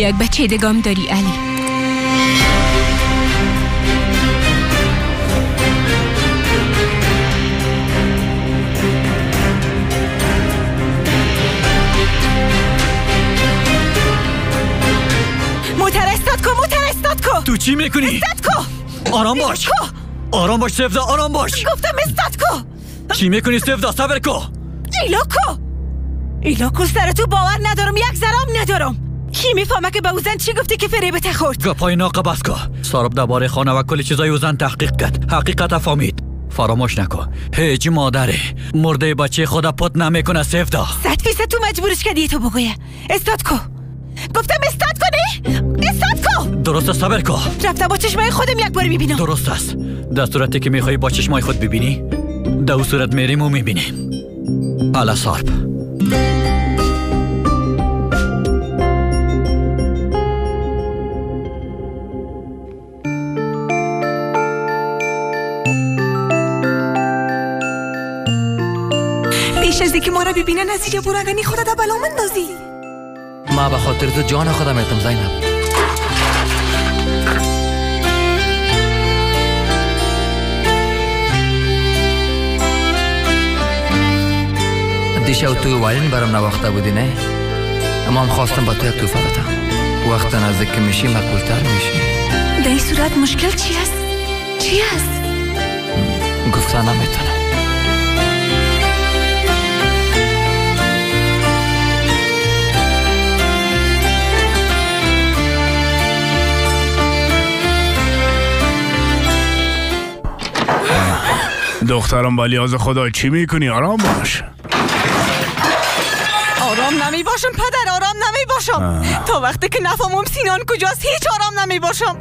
یک بچه دگام داری علی. موتر استاد کو، موتر استاد کو. تو چی میکنی؟ استاد کو. آرام باش، آرام باش سفدا، آرام باش. گفتم استاد کو. چی میکنی سفدا؟ صبر کو. ایلاکو، ایلاکو، سر تو باور ندارم، یک ذرام ندارم. کی میفهمه که به اوزن چی گفتی که فریبت خورد؟ گپای ناقه بس کو. سارب درباره خانه و کل چیزای اوزن تحقیق کرد، حقیقت فهمید. فراموش نکن هیچ مادره مرده بچه خود پت نمیکنه سفدا. 100% تو مجبورش کردی تو بگویه. استاد کو. گفتم استاد کنی؟ استاد کو. درست است، صبر کو. رفتم با چشمای خودم یک بار میبینم. درست است. در صورتی که میخوای با چشمای خود ببینی، در اون صورت میریم و میبینیم. حالا سارب. پیش از اینکه ما را ببینن از اینجا برگنی خود را بلا مندازی. ما به خاطر تو جان خودم میتم زینب. دیشب توی وایلین برام نواخته بودی نه؟ اما هم خواستم با تو یک توفه بدم. وقت نزدیک که میشی مقبولتر میشی. در این صورت مشکل چی است؟ چی است؟ گفتن نمیتونم. دخترم با لیاز خدا چی میکنی؟ آرام باش. آرام نمی باشم پدر، آرام نمی باشم. تا وقتی که نفهمم سینان کجاست هیچ آرام نمی باشم.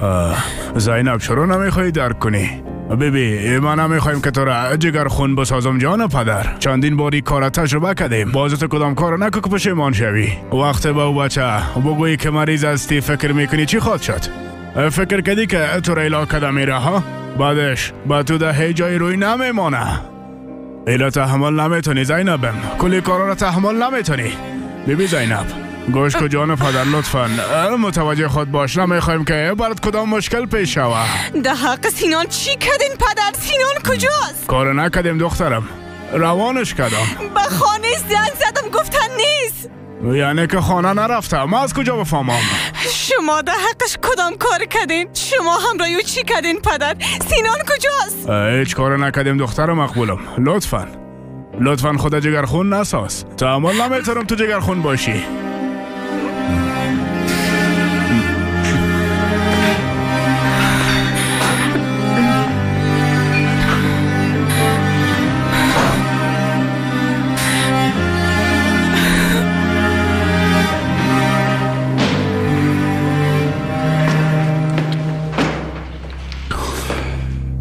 زینب چرا نمیخوای درک کنی؟ ببی ما نمیخوایم که تو را جگر خون بسازم جان پدر. چندین باری کار تجربه کردیم. باز تو کدام کار نکن که پشیمان شوی. وقت با او بچه بگویی که مریض هستی فکر میکنی چی خواهد شد؟ فکر کردی که تو را علاقه کده میره ها؟ بعدش با تو ده هیچ جای روی نمیمانه. ایلا تحمل نمیتونی زینبم، کلی کارا را تحمل نمیتونی. بیبی زینب گوش کو جان پدر، لطفا متوجه خود باش. نمیخوایم که برات کدام مشکل پیش شوه. ده حق سینان چی کردین پدر؟ سینان کجاست؟ کار نکردیم دخترم، روانش کردم. به خانه زن زدم گفتن نیست. یعنی که خانه نرفته؟ ما از کجا بفهمم؟ شما در حقش کدام کار کردین؟ شما همراه او چی کردین پدر؟ سینان کجاست؟ هیچ کار نکردیم دختر مقبولم. لطفا لطفا خدا جگرخون نساز. تحمل نمیتونم تو جگرخون باشی.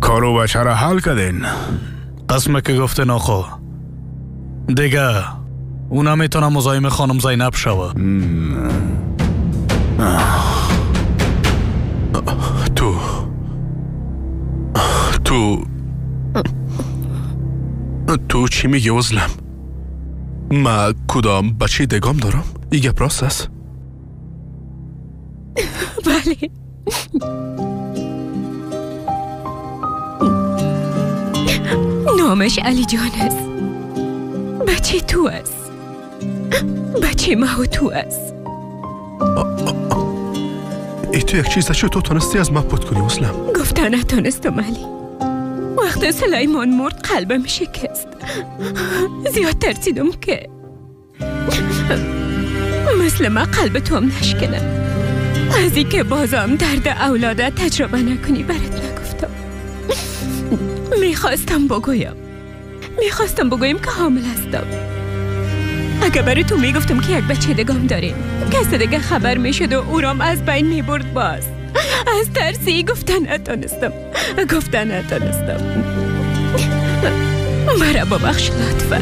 کارو بچه را حل کردین؟ قسمه که گفته ناخو دیگه او نمیتونه مزاحم خانم زینب شوه. تو تو تو چی میگی عزلم؟ ما کدام بچه دگام دارم؟ ای گپ راست است؟ بله. نامش علی جان است. بچه تو است. بچه ما و تو است. ای تو یک چیز چه تو تونستی از ما پت کنی اسلام؟ گفته نتونستم علی. وقتی سلیمان مرد قلبم شکست. زیاد ترسیدم که مثل ما قلب تو هم نشکنه. از این که بازم درد اولاده تجربه نکنی برات نگفتم. میخواستم بگویم که حامل هستم. اگه برای تو میگفتم که یک بچه دگام داریم، کس دیگه خبر میشد و او رام از بین میبرد. باز از ترسی گفتن نتانستم. مرا ببخش لطفا.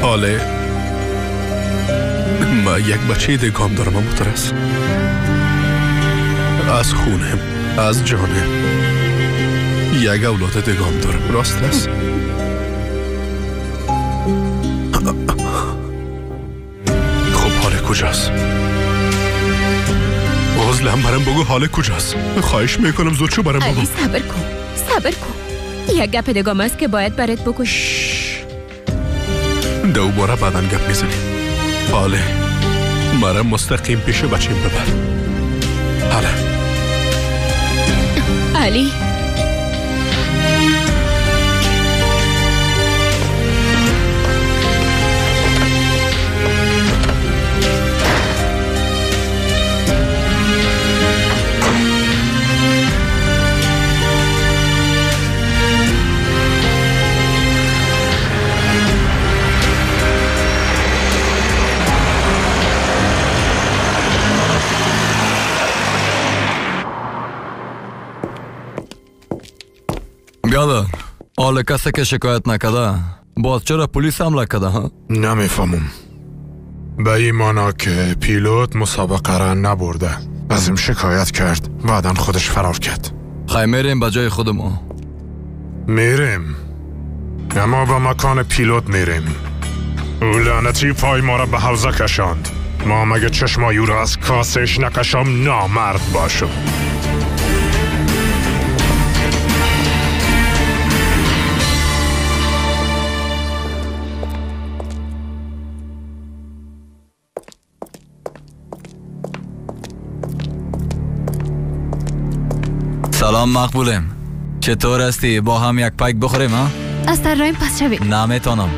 آله ما یک بچه دگام دارم مترس. از خونم، از جانم یک اولاد دگام دارم. راست است؟ خب حال کجاست؟ عزلم برام بگو حال کجاست؟ خواهش میکنم زود شو برام بگو. علی صبر کن، صبر کن. یک گپ دیگه است که باید برات بگو. دوباره بعداً گپ میزنیم. حاله مرا مستقیم پیش بچیم ببر. حاله علی بیادر، حال کسی که شکایت نکده باز چرا پلیس حمله کده ها؟ نمیفهمم. به این مانا که پیلوت مسابقه را نبرده، از این شکایت کرد، بعدا خودش فرار کرد. خیلی میریم به جای خودمون. میریم، اما به مکان پیلوت میریم. او لعنتی پای ما را به حوزه کشاند. ما مگه چشمای او را از کاسش نکشم نامرد باشم. سلام مقبولم، چطور هستی؟ با هم یک پیک بخوریم ها؟ از در رایم پس شوید. نمیتونم،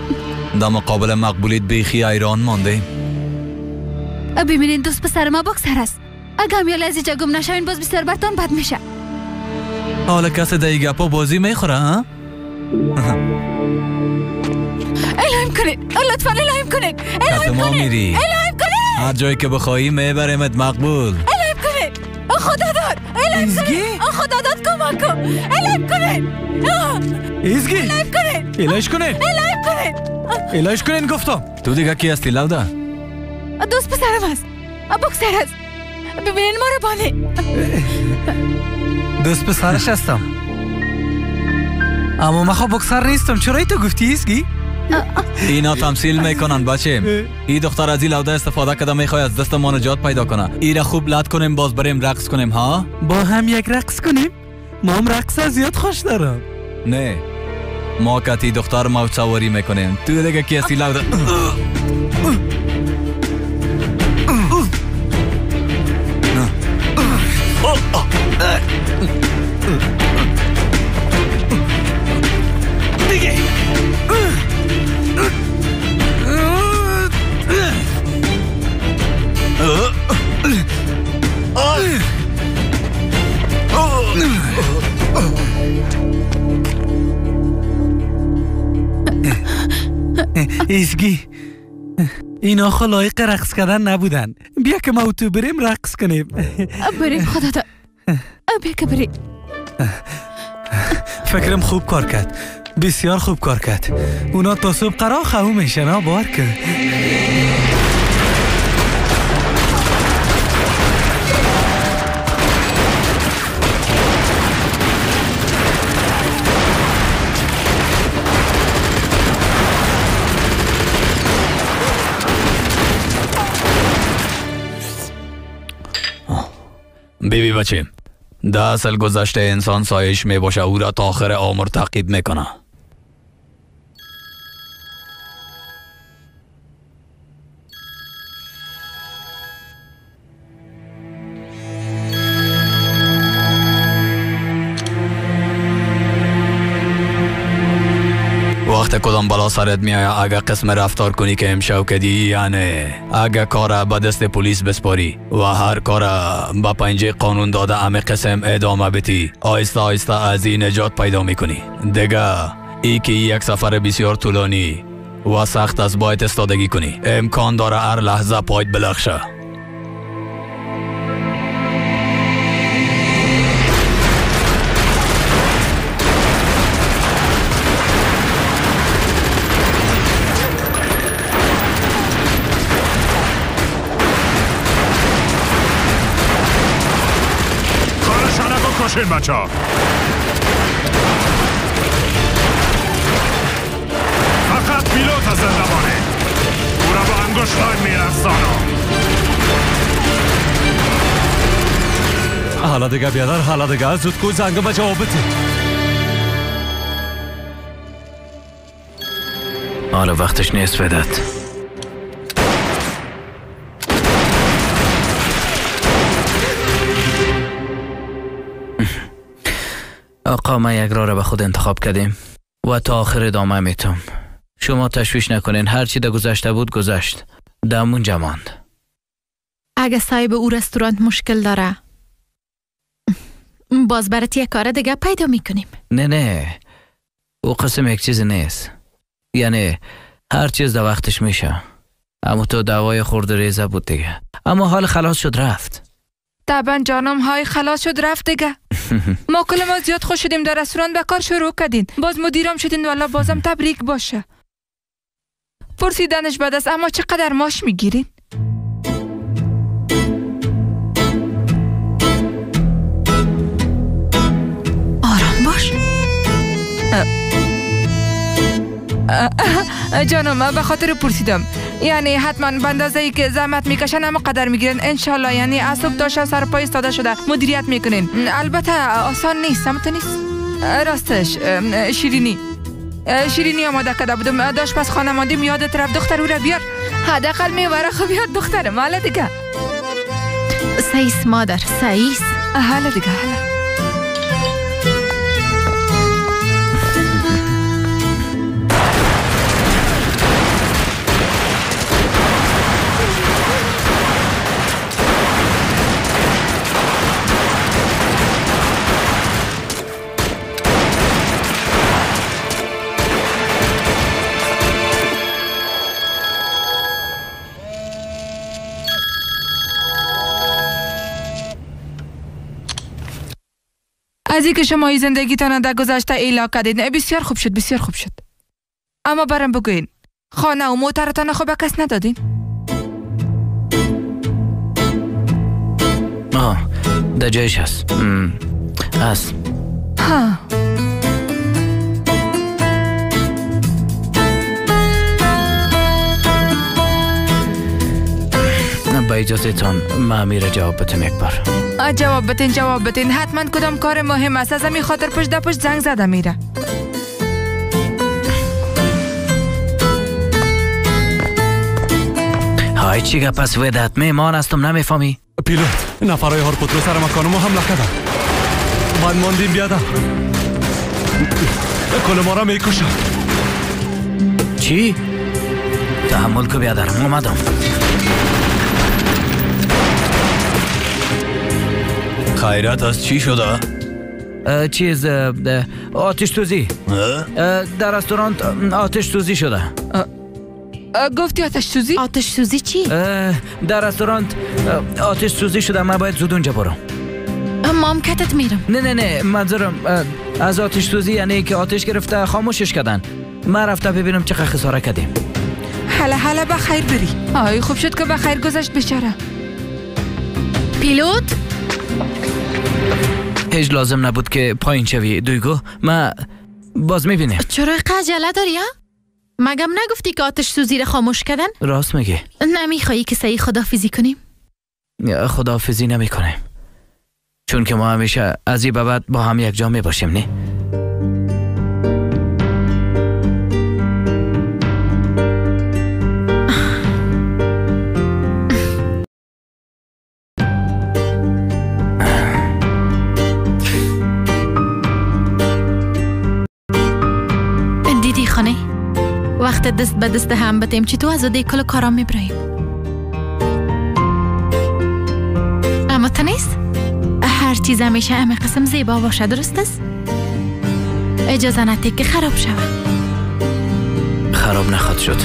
در مقابل مقبولیت بیخی ایران مانده. ببینین دوست پسر ما بکسر است. اگه هم یه لحظه جگم نشوین باز بسیار برتان بد میشه. حالا کسی در این گپا بازی میخوره ها؟ الهیم کنید، لطفا الهیم کنید، الهیم کنید، الهیم کنید. هر جایی که بخواهی میبریمت مقبول. الهیم کنید، خدا داد، الهیم کنید، خدا داد کمک کن، الهیم کنید، ایزگی، الهیم کنید، الهیش کنید، الهیم کنید، الهیش کنید. گفتم تو دیگه کی هستی لوده؟ دوست پسرم است، بکسر است. ببینین ما رو بانه. دوست پسرش هستم، اما من خب بکسر نیستم. چرا تو گفتی ایزگی؟ اینا تمثیل میکنن بچه. این دختر از این لوده استفاده کرده میخواد از دست ما نجات پیدا کنه. ایره خوب لد کنیم باز بریم رقص کنیم ها؟ با هم یک رقص کنیم؟ ما هم رقص زیاد خوش دارم. نه ما کتی دختر موج سواری میکنیم. تو دیگه کی هستی لوده؟ دیگه ایزگی، اینا خو لایق رقص کردن نبودن. بیا که ما تو بریم رقص کنیم. بریم خدا داد، بیا که بریم. فکرم خوب کار کرد، بسیار خوب کار کرد. اونا تا صبح قرار خواهو میشن. بار که بیبی بچه، 10 سال گذشته انسان سایش می باشه، او را تا آخر عمر تعقیب میکنه. وقت کدام بلا سرت میآید اگه قسم رفتار کنی که امشو کدی، یعنی اگه کار به دست پلیس بسپاری و هر کار به پنجه قانون داده همه قسم ادامه بتی، آیسته آیسته از این نجات پیدا میکنی. دیگه ای که یک سفر بسیار طولانی و سخت از باید استادگی کنی، امکان داره هر لحظه پایت بلخشه. بکشین بچه ها. فقط پیلوت از زندبانه. او را با انگشتای میرسانم. حالا دیگه بیادر، حالا دیگه زود کو زنگ به جواب بده. حالا وقتش نیست وداد. آقا ما یک راه را به خود انتخاب کردیم و تا آخر ادامه میتم. شما تشویش نکنین، هر چی در گذشته بود گذشت، دمون جماند. اگه صاحب او رستوران مشکل داره باز برات یک کار دیگه پیدا میکنیم. نه نه، او قسم یک چیز نیست، یعنی هر چیز در وقتش میشه. اما تو دعوای خورد ریزه بود دیگه، اما حال خلاص شد رفت. طبعا جانم، های خلاص شد رفت دیگه. ما کل ما زیاد خوش شدیم در رستوران به کار شروع کردین، باز مدیرم شدین، والا بازم تبریک باشه. پرسیدنش بد است، اما چقدر ماش میگیرین؟ آرام باش جانم، به خاطر پرسیدم، یعنی حتما به اندازه‌ای که زحمت میکشن اما قدر میگیرن انشالله. یعنی از صبح تا شب سر پای ایستاده شده مدیریت میکنین. البته آسان نیست، همونطور نیست. راستش شیرینی آماده کرده بودم، داشت پس خانه ماندیم، یادت رفت دختر او را بیار، حداقل میوره. خب یاد دخترم حالا دیگه. سیس مادر، سیس حالا دیگه، حالا. از اینکه شما ای زندگیتان در گذشته ایلا کردید بسیار خوب شد، بسیار خوب شد. اما برام بگوین خانه و موترتان خو به کس ندادین؟ آه در جایش هست. هست. ها با اجازه تان ما میره جواب بتم یک بار. جواب بتین، جواب بتین، حتما کدام کار مهم است، از همین خاطر پشت در پشت زنگ زده میره. های چی گپ است وداد؟ مهمان هستم نمیفهمی؟ پیلوت نفرای هارپوترو سر مکان ما حمله کردن، من ماندیم بیادم، کل ما را میکشن. چی؟ تحمل کو بیادرم، اومدم. خیرات از چی شده؟ چیز آتش سوزی در رستوران، آتش سوزی شده. گفتی آتش سوزی؟ آتش سوزی چی؟ در رستوران آتش سوزی شده، من باید زود اونجا برم. مام کتت میرم. نه نه نه، منظورم از آتش سوزی یعنی که آتش گرفته خاموشش کردن. من رفته ببینم چقدر خساره کردیم. حالا حالا بخیر بری. آی خوب شد که بخیر گذشت بیچاره. پیلوت؟ هیچ لازم نبود که پایین شوی دویگو، ما باز میبینیم. چرا عجله داری ها؟ مگم نگفتی که آتش سوزی را خاموش کردن؟ راست میگی. نمیخوایی که سعی خدافیزی کنیم؟ خدافیزی نمیکنیم، چون که ما همیشه از این به بعد با هم یک جا میباشیم. نه؟ دیدی خانه؟ وقت دست به دست هم بتیم چی تو از دی کل کارا میبریم. اما تا نیست؟ هر چیز همیشه همه قسم زیبا باشه، درست است؟ اجازه نده که خراب شود. خراب نخواد شد.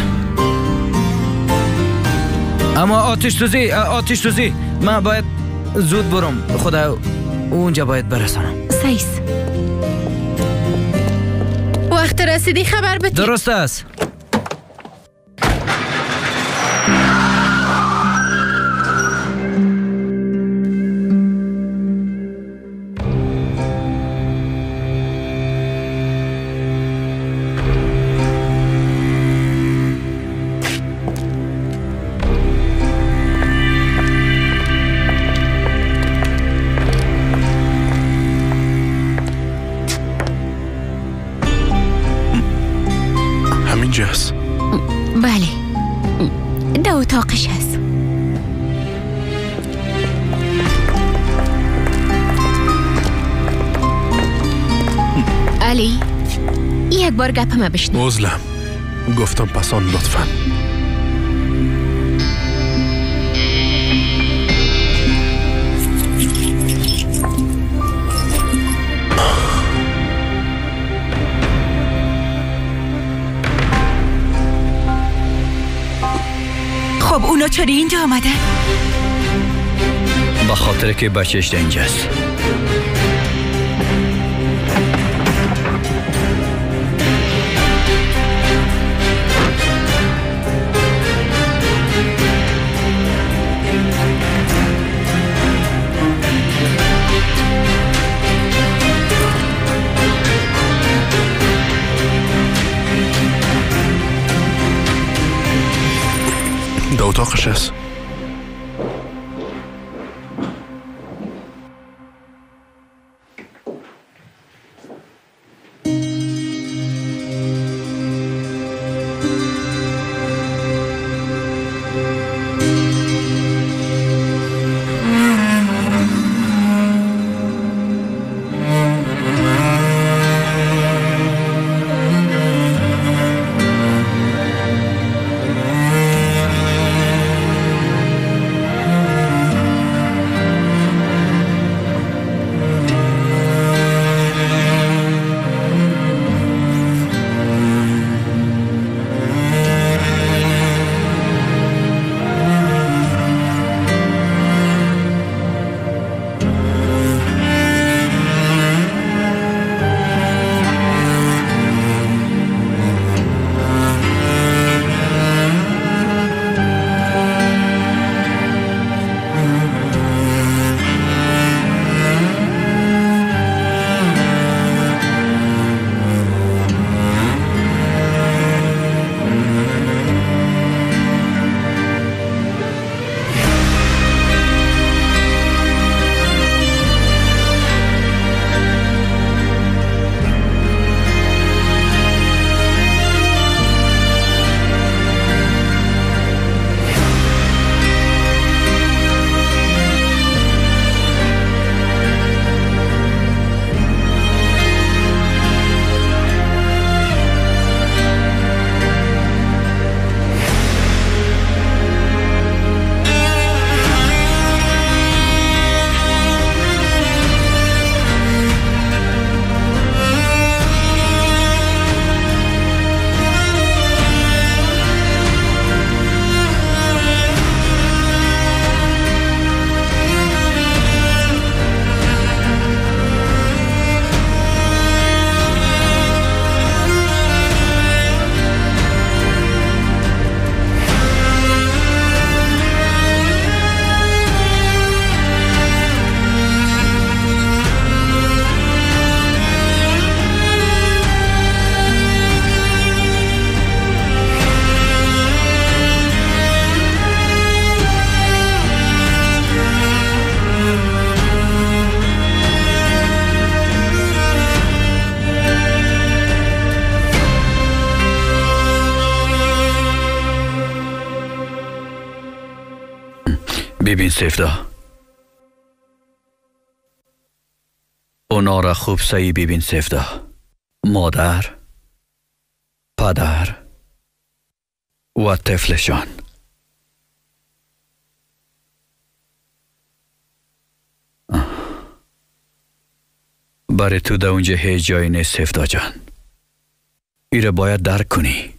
اما آتش سوزی، آتش سوزی، من باید زود برم، خدا اونجا باید برسانم. سیس وقت رسیدی خبر بدی. درست است. اینجاست؟ بله، در اتاقش هست. علی، یک بار گپ ما بشنو. عذرم، گفتم پسان لطفا. خب اونا چرا اینجا آمدن؟ به خاطر که بچهش اینجاست. در اتاقش است. ببین سفدا، اونا را خوب سعی ببین سفدا. مادر، پدر و طفلشان. برای تو در اونجا هیچ جایی نیست سفدا جان. ایره باید درک کنی.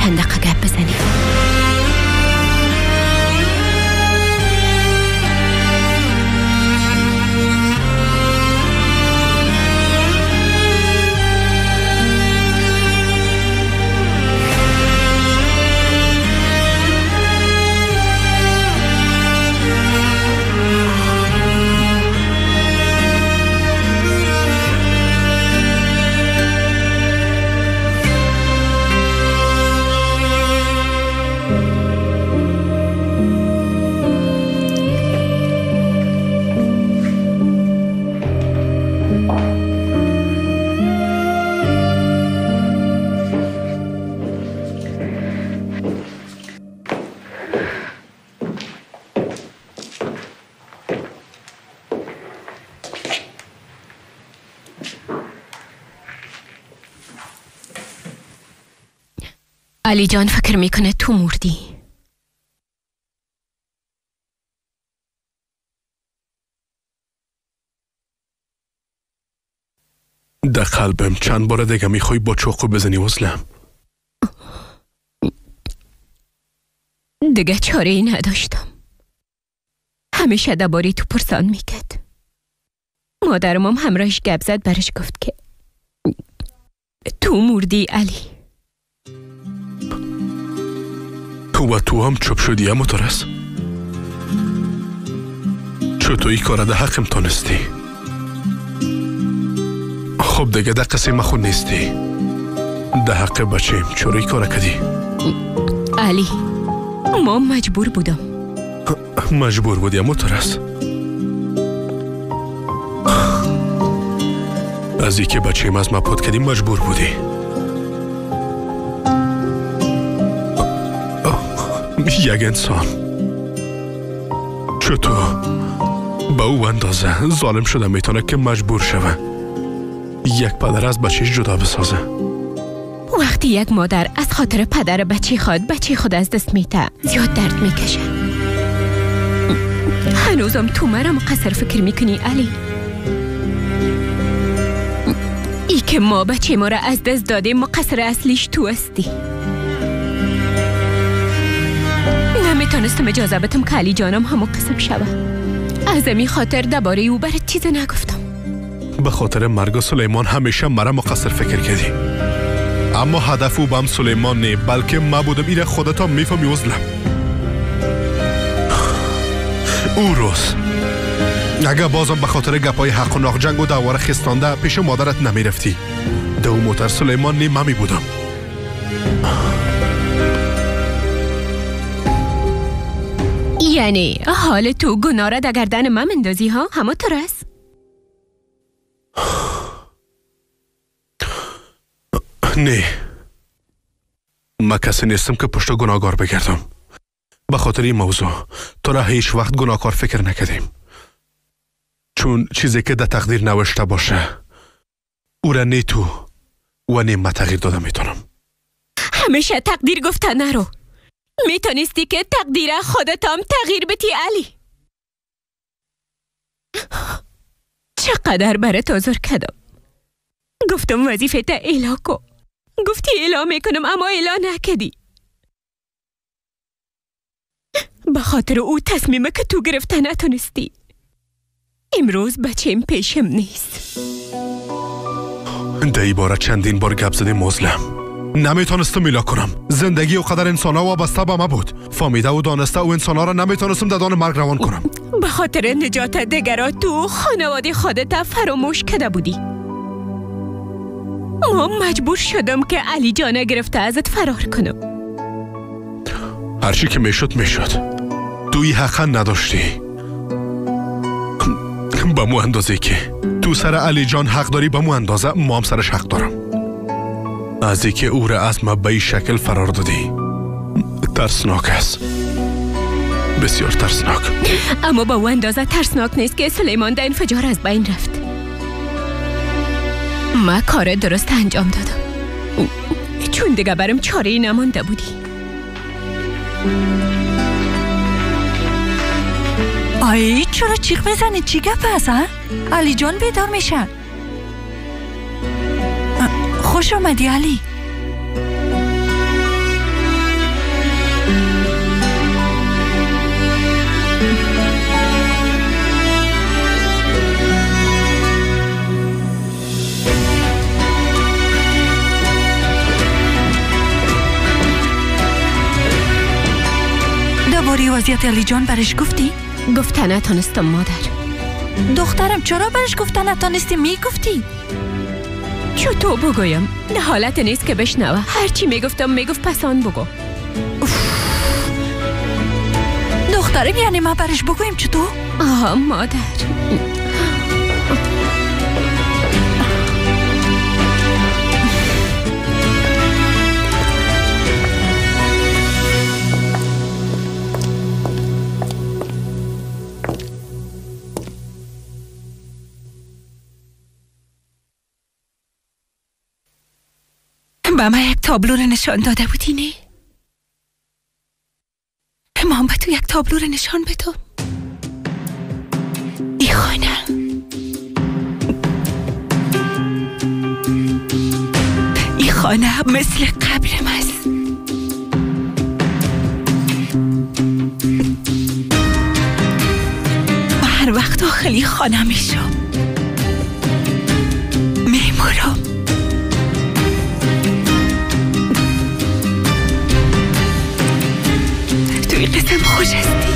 چند دقیقه گپ بزنیم. علی جان فکر میکنه تو مردی. در قلبم چند بار دیگه میخوای با چاقو بزنی وزلم. دیگه چاره ای نداشتم. همیشه درباره تو پرسان میکرد. مادرم هم همراهش گپ زد، برش گفت که تو مردی علی. و تو هم چوب شدی اما ترس. چطور ای کار ده حقم تانستی؟ خب دیگه ده قصه ما خود نیستی. ده حق بچیم چرا ای کار کدی؟ علی ما مجبور بودم. مجبور بودی اما ترس. از اینکه بچیم از ما پود کدی مجبور بودی. یک انسان چطور به او اندازه ظالم شده میتونه که مجبور شوه یک پدر از بچهش جدا بسازه؟ وقتی یک مادر از خاطر پدر بچه خود بچه خود از دست میته زیاد درد میکشه. هنوزم تو مرا مقصر فکر میکنی علی؟ ای که ما بچه ما را از دست دادیم مقصر اصلیش تو هستی. نمیتونستم اجازه بدم که علی جانم همون قسم شوه. از این خاطر درباره او برات چیز نگفتم. به خاطر مرگ سلیمان همیشه مرا مقصر فکر کردی، اما هدف او بم سلیمان نه بلکه ما بودم. ایره خودت هم میفهمی وزلم. او روز اگه بازم به خاطر گپای حق و ناق جنگ و دواره خستانده پیش مادرت نمیرفتی، دو موتر سلیمان نه من می بودم. یعنی حال تو گناه را در گردن من مندازی ها؟ همه تو رس؟ نه، من کسی نیستم که پشت گناهگار بگردم. به خاطر این موضوع تو را هیچ وقت گناهکار فکر نکردیم، چون چیزی که در تقدیر نوشته باشه او را نه تو و نه من تغییر داده میتونم. همیشه تقدیر گفته نرو. میتونستی که تقدیر خودت هم تغییر بدی علی. چقدر برات آزار کردم. گفتم وظیفه تا اعلا کو، گفتی اعلا میکنم اما اعلا نکردی. به خاطر او تصمیمه که تو گرفته نتونستی. امروز بچیم پیشم نیست. ده باره چندین بار گپ زدیم مظلم. نمیتونستم میلا کنم. زندگی و قدر انسان ها وابسته به ما بود. فهمیده و دانسته و انسان ها را نمیتونستم در دان مرگ روان کنم. به خاطر نجات دیگرا تو خانواده خودت فراموش کرده بودی. ما مجبور شدم که علی جان گرفته ازت فرار کنم. هرچی که میشد میشد. توی حقا نداشتی. به مو اندازه که تو سر علی جان حق داری، به مو اندازه ما هم سرش حق دارم. از اینکه او را از ما به این شکل فرار دادی ترسناک است، بسیار ترسناک. اما با او اندازه ترسناک نیست که سلیمان در انفجار از بین رفت. ما کار درست انجام دادم، چون دیگه برم چاره نمانده بودی. آی چرا چیخ میزنی؟ چی گپ است؟ علی جان بیدار میشه. خوش آمدی علی. درباره وضعیت علی جان برش گفتی؟ گفته نتانستم مادر. دخترم چرا برش گفته نتانستی؟ میگفتی؟ چطور بگویم؟ نه حالت نیست که بشنوه. هرچی میگفتم میگفت پسان بگو. دخترم یعنی ما برش بگویم چطور؟ آها مادر. به من یک تابلو رو نشان داده بودی نه؟ ما به تو یک تابلو رو نشان بدم. ای خانه، ای خانه مثل قبرم است. و هر وقت داخلی خانه میشم میمورم. توی قسم خوش هستی.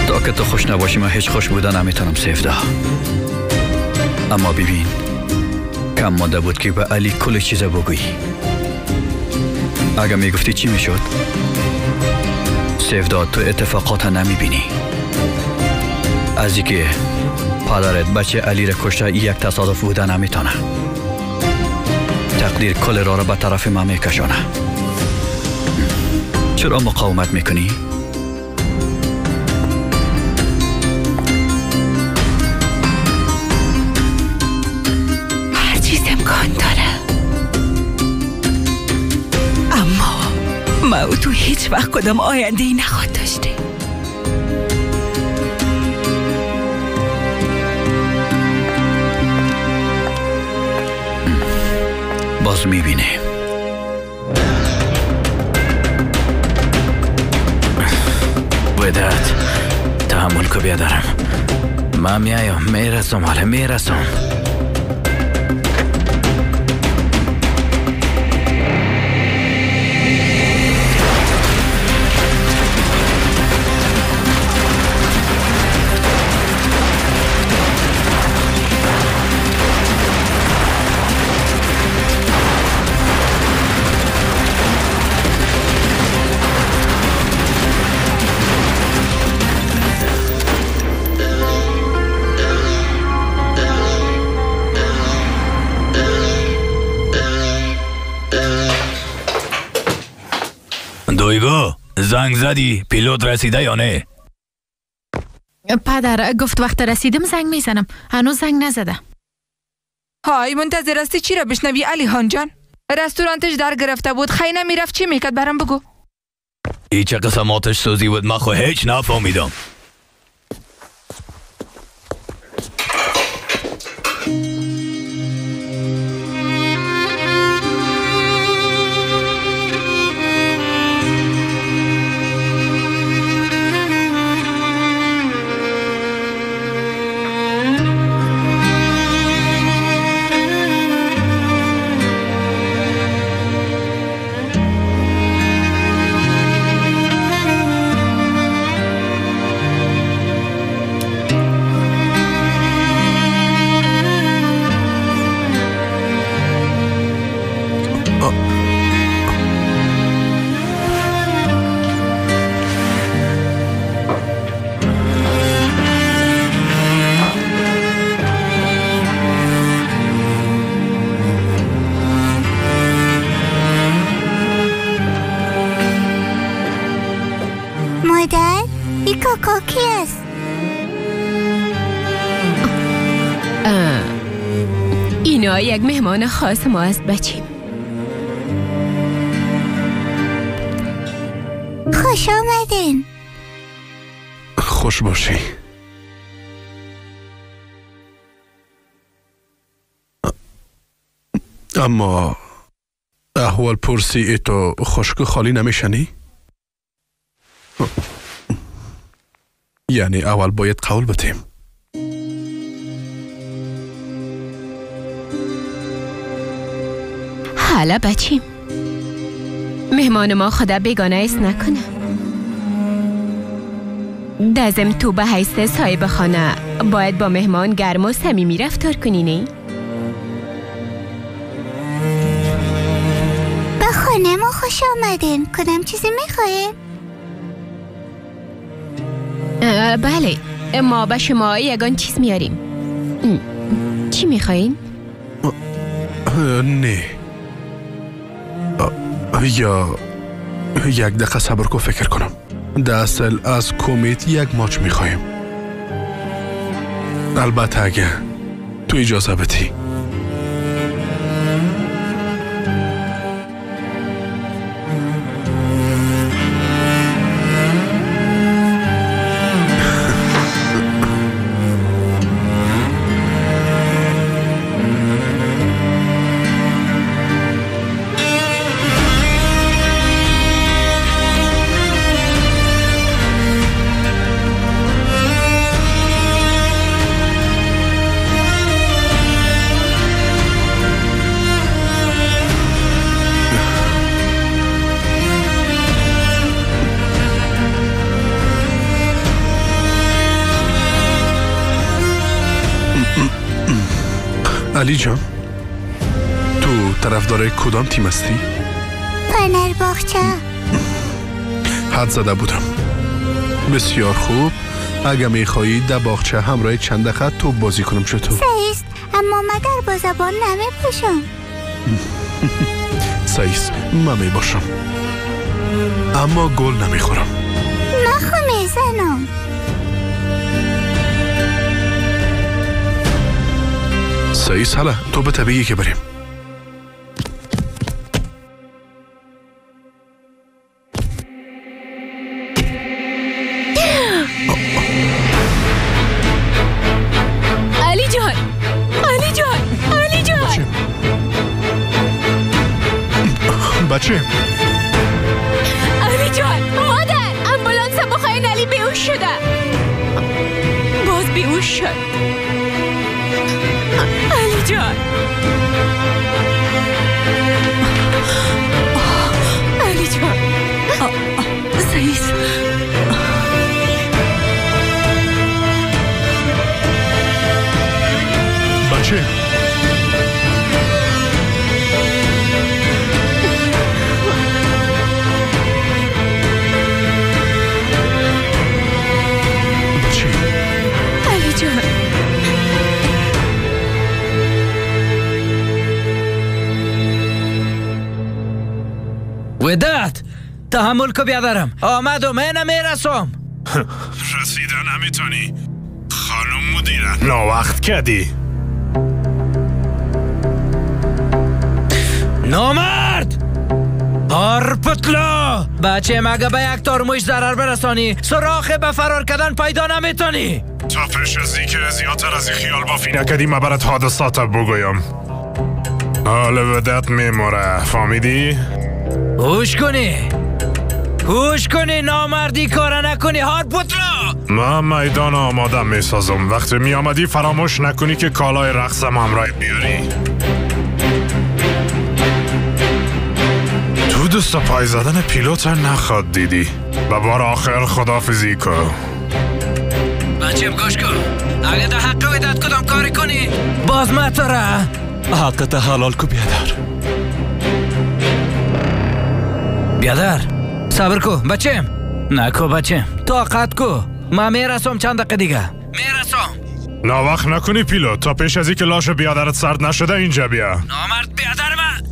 تا که تو خوش نباشی من هیچ خوش بودن نمیتونم سیفدا. اما ببین کم مانده بود که به علی کل چیز بگویی. اگه میگفتی چی میشد؟ سیفدا تو اتفاقات نمیبینی. از اینکه پدرت بچه علی را کشته یک تصادف بوده نمیتونه. تقدیر کل را به طرف من میکشانه. چرا مقاومت میکنی؟ هر چیز امکان داره، اما ما و تو هیچ وقت کدام آینده ای نخواد داشته. باز میبینه. وداد تحمل کو بیادرم. من میایم میرسم، حالا میرسم. دویگو زنگ زدی پیلوت رسیده یا نه؟ پدر گفت وقت رسیدم زنگ میزنم، هنوز زنگ نزده. های منتظر هستی چی را بشنوی علی خان جان؟ رستورانتش در گرفته بود، خیلی میرفت چی میکرد برام بگو. ای چه قسم آتش سوزی بود، من خو هیچ نفهمیدم. اینا یک مهمان خاص ما است بچیم. خوش آمدین. خوش باشی. اما احوال پرسی ای تو خشک خالی نمیشنی؟ یعنی اول باید قول بتیم. حالا بچیم. مهمان ما خدا بیگانه است نکنه. دزم تو به حیث صاحب خانه باید با مهمان گرم و صمیمی رفتار کنی نه؟ به خانه ما خوش آمدین. کدام چیزی میخواهید؟ بله، ما به شما یگان چیز میاریم. چی میخوایین؟ نه، یا یک دقیقه صبر کو فکر کنم. در اصل از کومیت یک ماچ میخوایم. البته اگه تو اجازه بدی. علی جان، تو طرفدار کدام تیم هستی؟ فنرباغچه. حد زده بودم. بسیار خوب. اگه میخوایی در باغچه همراه چند دقیقه توپ بازی کنم چطور؟ صحیح است، اما من در با زبان نمیپوشم. صحیح است، من میباشم اما گل نمیخورم. من خو میزنم. صحیح است، حالا توپ طبیعی که بریم. علی جان، علی جان، علی جان. بچه علی جان، مادر، امبولانس بخواین. علی بیهوش شده. باز بیهوش شد. علی جان، علی جان. سعید، بچه بچه علی جان. وداد، تحمل کو بیادرم. آمدم، من میرسم. رسیدن نمیتونی خانم مدیره. ناوقت کردی. نامرد هارپتلا، بچه مگه به یک تار موش ضرر برسانی سراخ به فرار کردن پیدا نمیتونی. تا پیش از که زیادتر از خیال بافی نکردی من برات حادثات بگویم. حال ودت میموره، فهمیدی؟ هوش کنی، هوش کنی، نامردی کار نکنی هارپوتلا. من میدان آماده میسازم. وقتی می آمدی فراموش نکنی که کالای رقصم همراه بیاری. تو دست پای زدن پیلوت نخواد دیدی. به بار آخر خدافزی کن. بچم گوش کن، اگه در حق ودت کدام کاری کنی باز مطره. حقت حلال کو بیادر. بیادر صبر کو بچم. نکو بچم، طاقت کو. من میرسم چند دقیقه دیگه میرسم. ناوقت نکنی پیلوت، تا پیش از اینکه لاش بیادرت سرد نشده اینجا بیا. نامرد بیادر من.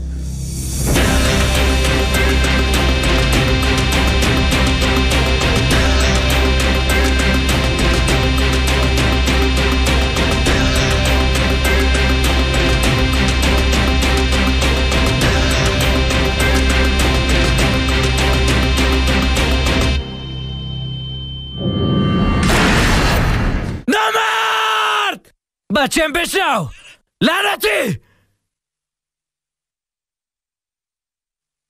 بچم بشنو، لعنتی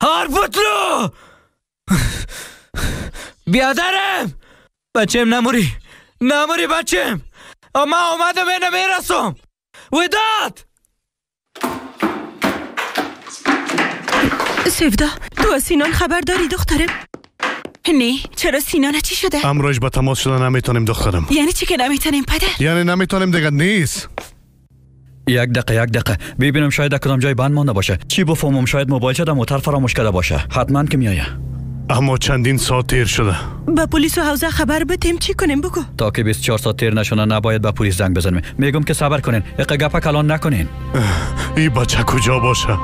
هارپوتلو. بیادرم، بچم نموری، نموری بچم. اما اومدم اینو میرسم. وداد. سیفدا، تو از سینان خبر داری دخترم؟ نه، چرا سینان چی شده؟ امروز با تماس شده نمیتونیم دخترم. یعنی چی که نمیتونیم پدر؟ یعنی نمیتونیم دیگه نیست. یک دقیقه ببینم شاید در کدام جای بند مانده باشه. چی بفهمم شاید موبایل شده موتر فراموش کرده باشه. حتما که میایه. اما چندین ساعت تیر شده. به پلیس و حوزه خبر بدیم چی کنیم بگو؟ تا که 24 ساعت تیر نشونه نباید به پلیس زنگ بزنیم. میگم که صبر کنین، اقا گپ کلان نکنین. این بچه کجا باشه؟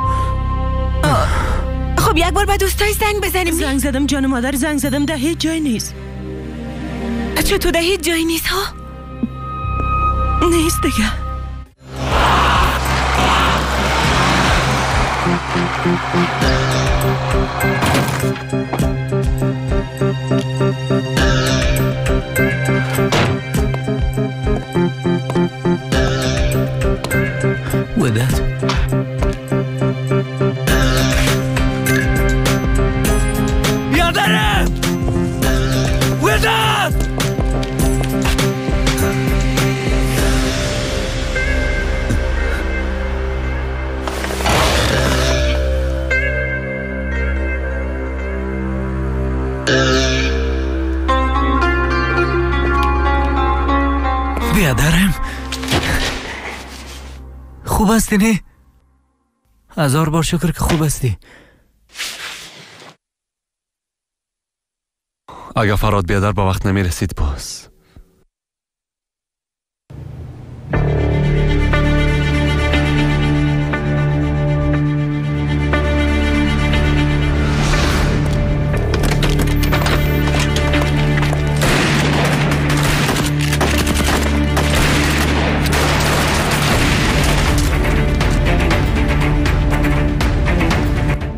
خب یک بار به دوستای زنگ بزنیم. زنگ زدم جان مادر، زنگ زدم، ده هیچ جای نیست. چطور ده هیچ جای نیست ها؟ نیست دیگه. وداد بیادرم وداد بیادرم خوب هستی نه؟ هزار بار شکر که خوب هستی. اگر فراد بیادر با وقت نمی رسید باز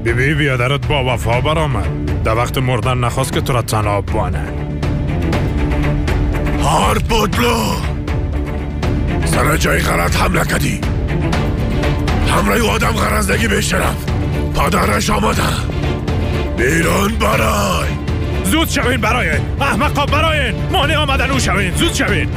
بیبی بیادرت با وفا برآمد. در وقت مردن نخواست که تو را تنها بانه. هار بودلو سر جای غلط حمله کردی. همراه آدم غرزدگی بیشرف. پادرش آمده. بیرون برای. زود شوین برای احمقا، برای مانع آمدن او شوین. زود شوین.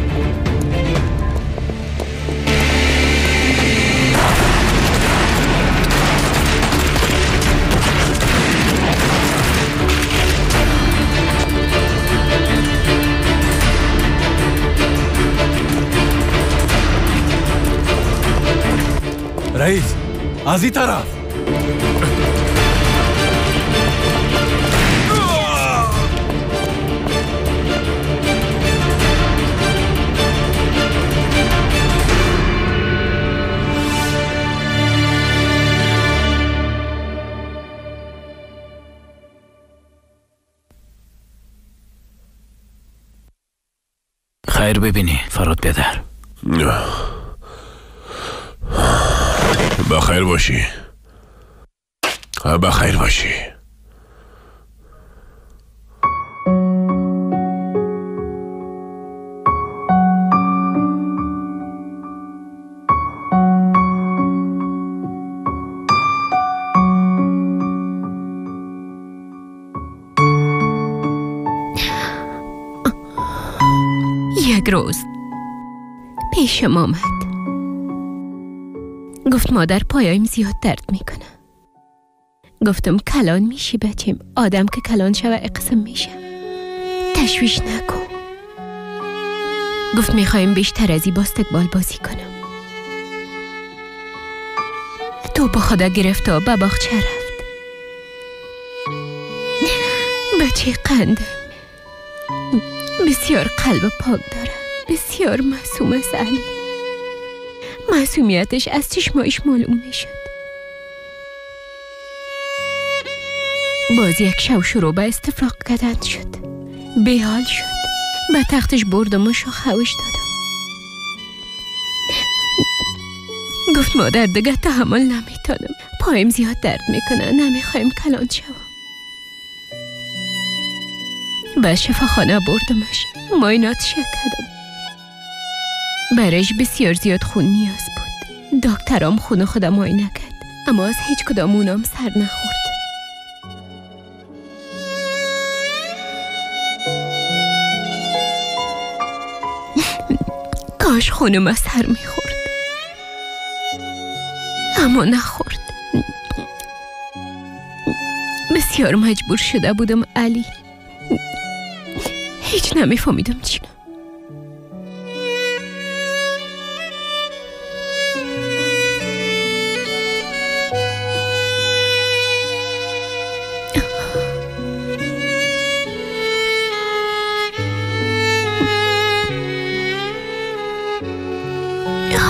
رئیس از این طرف خیر ببینی فراد بیادر. بخیر باشی. بخیر باشی. یک روز پیشم آمد. گفت مادر پایم زیاد درد میکنه. گفتم کلان میشی بچیم، آدم که کلان شوه اقسم میشه، تشویش نکن. گفت میخوایم بیشتر از این باستکبال بازی کنم. تو با خدا گرفت و به باغچه رفت. بچه قنده بسیار قلب پاک داره، بسیار معصوم است علی. معصومیتش از چشمایش معلوم میشد. باز یک شو شروع به استفراغ کردن شد. بیحال شد. به تختش بردم و خوش دادم. گفت مادر دیگه تحمل نمیتونم، پایم زیاد درد میکنه، نمیخوایم کلان شوم. به شفاخانه بردمش، معایناتش کردم. برایش بسیار زیاد خون نیاز بود. دکترام خون خودم معاینه کرد، اما از هیچ کدام اونام سر نخورد. کاش خونم سر میخورد، اما نخورد. بسیار مجبور شده بودم علی. هیچ نمیفهمیدم چی.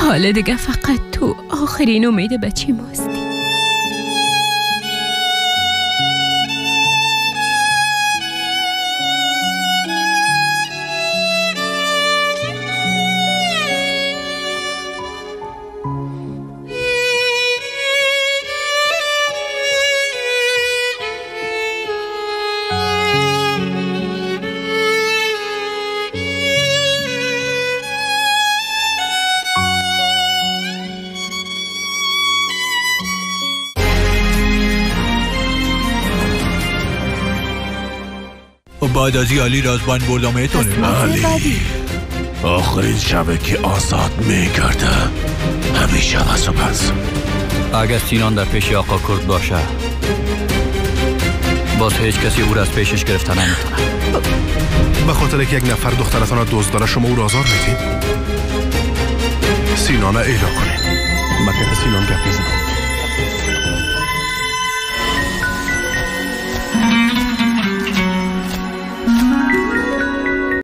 حالا دیگه فقط تو آخرین امید بچه ماستی. بعد از علی را از بند بردم میتونیم. علی آخرین شبه که آزاد میگرده همیشه و پس. اگر سینان در پیش آقا کرد باشه باز هیچ کسی او را از پیشش گرفته نمیتونه. به خاطر که یک نفر دخترتان را دزد داره شما او را آزار میدین؟ سینان را اعلا کنین. مکت سینان گپ میزنم.